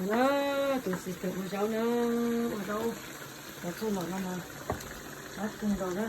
Na, tus txiv tawm ua zaub na, ua zaub, ua txuj lom no mas qab kawg nkaus na.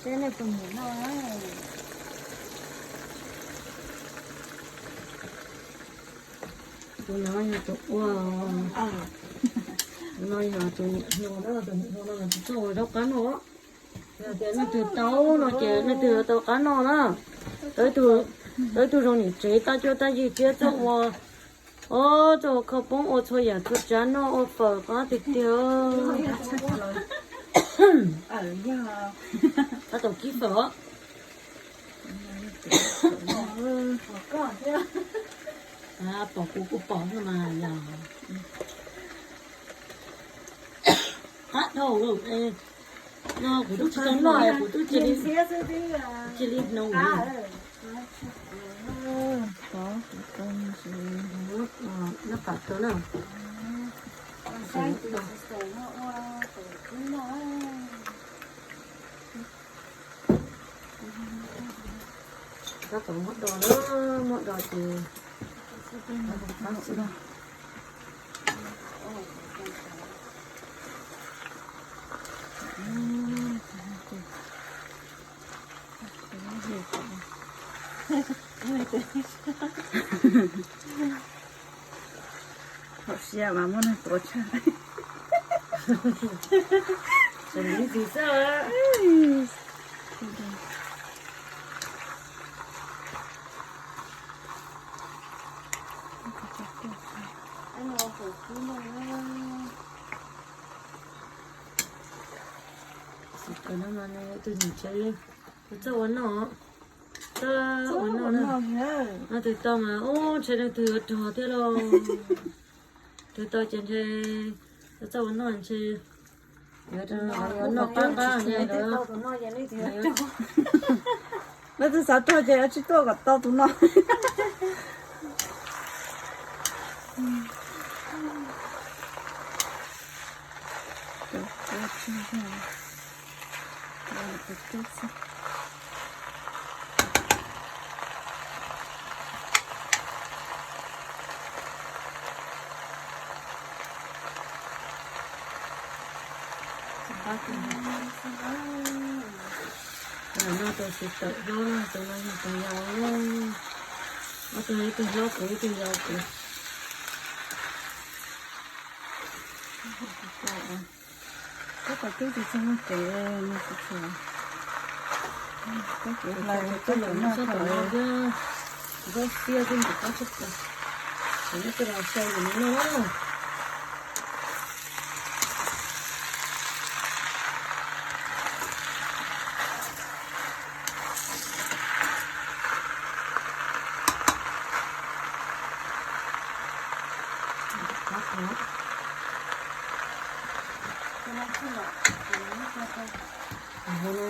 Seb nej puas nyiam noj na. Tus no yog tus ua, tus no yog tus niam hluas na, tus niam hluas no mas tus txawj ua zaub qab noj. Yog tias leej twg tau no ces leej twg yuav tau qab noj na. Tau ib tug zoo niam tsev tab cuab tab yig thiab txawj ua, o, txawj ua kho poob, ua txhua yam txhua tsav noj, ua fawm qab tiag tiag. Tab tom kib fawm os. Pom kuv kuj pom xwb mas yog. Qab dhau lawm. No kuv twb tsis tau noj, kuv twb cia li, cia li hnoos li. Noj pam tau na. Tab tom muab do na, muab do ces Hauv siab mas muaj neeg tuav tshaj. Xav kawm no mas tus niam tsev txawj ua noj, txawj ua noj na. Noj twg tau mas ub ntshe leej twg yuav rog thiab lauj. Twg tau ces ntshe txawj ua noj ntshe yuav noj qab qab. Leej twg xav rog ces tsis tuaj kom tau tus no. Tus no tus txiv tawm hlob no, tus no yog tus yau. Ob tug, ib tug hlob kuv, ib tug yau kuv. Koj kom twb tus txog muaj kev, koj kev hlais koj txhob tom no thiab. Zaub siab xwb ntxim qab tshaj plaws. Ces nej tuaj los xyaw ntawm no na.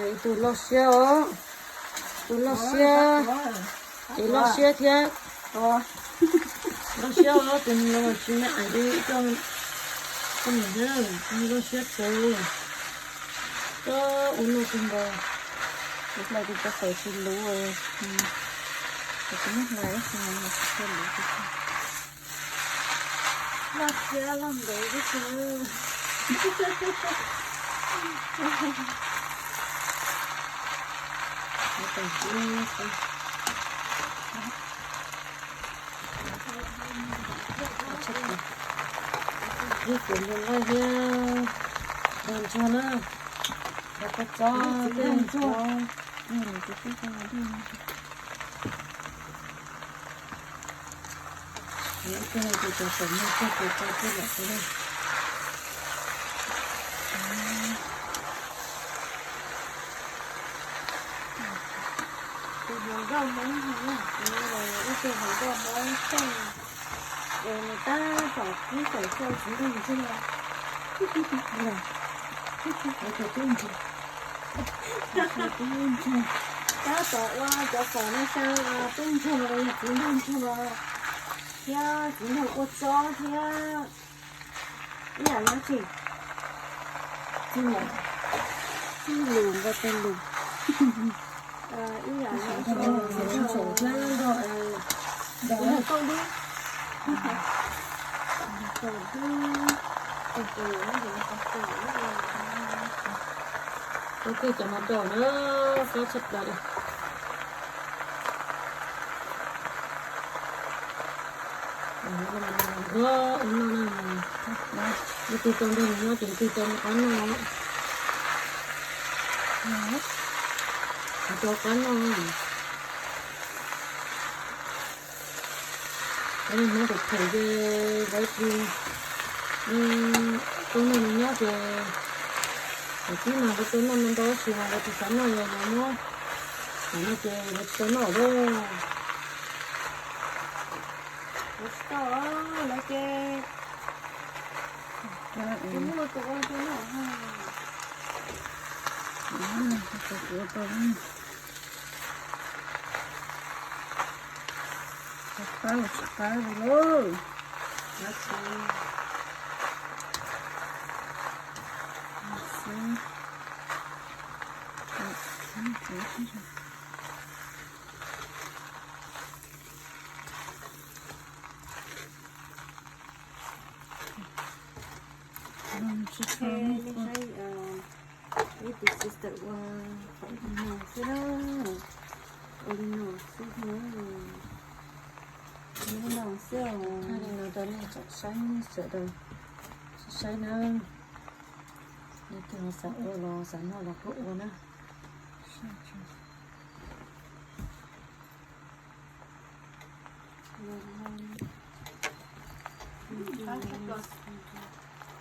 Ib tug loj siab os, tus loj siab, ces loj siab thiab. Loj siab os, tus no tsis me ais li ib co niam, loj siab txawv. Koj ua luaj kawg nkaus. Kuv hlais tus tau fawm tsis luv, kuv muab hlais ib tug no tsis tshua luv. Loj siab loj ntev tib si. Ib kuv npua nqaij thiab, npua ntsuag na, npua koj txob tej ntsuag. Ib tug ces cov saum no txog ces tau tuaj lawm xwb na. Tus hluas nkauj Hmoob no, ib tug hluas nkauj Hmoob xeej, es nws tab tom kib tawm xyuas txiv nraug ntsuag. Tab tom ua cov pom no sa tub ntsuag los yog txiv nraug ntsuag thiab txiv nraug kua txob thiab ib yam dab tsi, txij lus, txij lus nqa tej lus, ib yam dab tsi, txiv nraug kauj dub, kauj dub, ua kiag cov no rau na, qab tshaj plaws li. Ua no na, leej twg tau nrog nws nyob ces leej twg tau noj qab noj. Tau qab noj. Cov niag Hmoob phem phem ces lawv tsis tau nrog nws nyob ces, thaum pib mas lawv tau noj ntau ntau tab sis mas lawv tsis xav noj, yog lawv muab, thaum no ces lawv tsis tau noj lawm. Lawv tsis tau lawm ces tsis muaj tus ua rau noj. Qab los tsis qab li lauj. Ib tus sister ua qhov no xwb na, ua li no xwb na, ua li no xwb os. Li no rau nej tsoom saib sawv daws saib na, leej twg ho xav ua los xav noj los kuj ua na.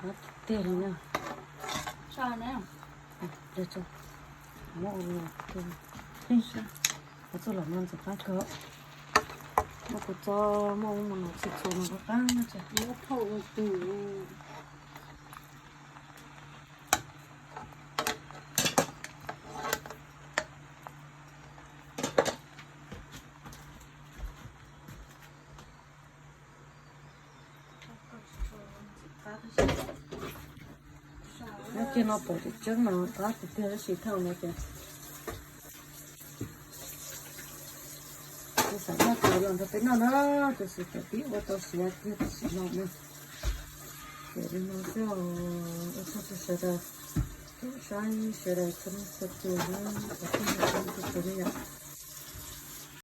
Qab tiag li na. Muab ua tiag, txuj lom no ntxim qab kawg. Muab kua txob, muab ub muab no txhij txhua no qab qab na. Muab phauj ua tus. Nyob kiag no pom tseem tseeb mas qab tiag tiag tab sis thaum no ces kuv xav noj kuv los nrog peb noj na, tab sis thaum pib ua tau siav kiag tam sim no na. Ces li no xwb os, ua tsaug rau sawv daws, tsoom saib sawv daws txhua leej txhua tus na, ua tsaug rau nej yom.